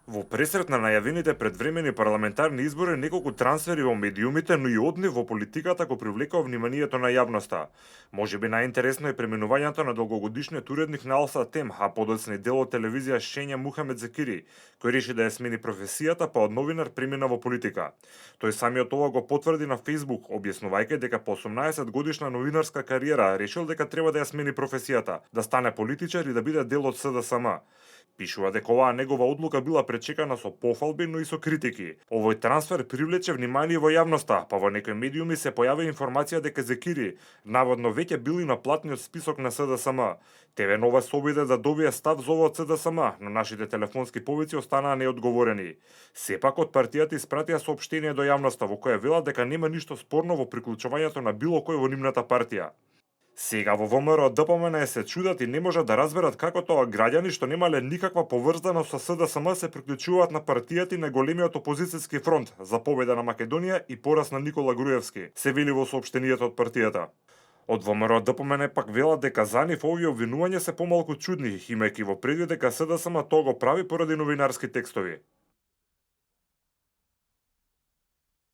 Во пресрет на најавените предвремени парламентарни избори, неколку трансфери во медиумите, но и однив во политиката го привлекува вниманието на јавноста. Можеби најинтересно е преминувањето на долгогодишниот уредник на Алса Тем, а подоцна и дел од телевизија Шења Мухамед Зекири, кој реши да ја смени професијата, па од новинар премина во политика. Тој самиот ова го потврди на Facebook, објаснувајќи дека по 18 годишна новинарска кариера решил дека треба да ја смени професијата, да стане политичар и да биде дел од СДСМ. Пишува дека оваа негова одлука била пречекана со пофалби, но и со критики. Овој трансфер привлече внимание во јавноста, па во некои медиуми се појави информација дека Зекири наводно веќе бил и на платниот список на СДСМ. ТВ Нова се обиде да добие став за ова од СДСМ, но нашите телефонски повици останаа неодговорени. Сепак од партијата испратија соопштение до јавноста во кое велат дека нема ништо спорно во приклучувањето на било кој во нивната партија. Сега во ВМРО ДПМН се чудат и не можат да разберат како тоа граѓани што немале никаква поврзаност со СДСМ се приклучуваат на партијата и на големиот опозицијски фронт за победа на Македонија и пораз на Никола Груевски, се вели во соопштенијето од партијата. Од ВМРО ДПМН пак велат дека за нив овие обвинувања се помалку чудни, имајќи во предвид дека СДСМ тоа го прави поради новинарски текстови.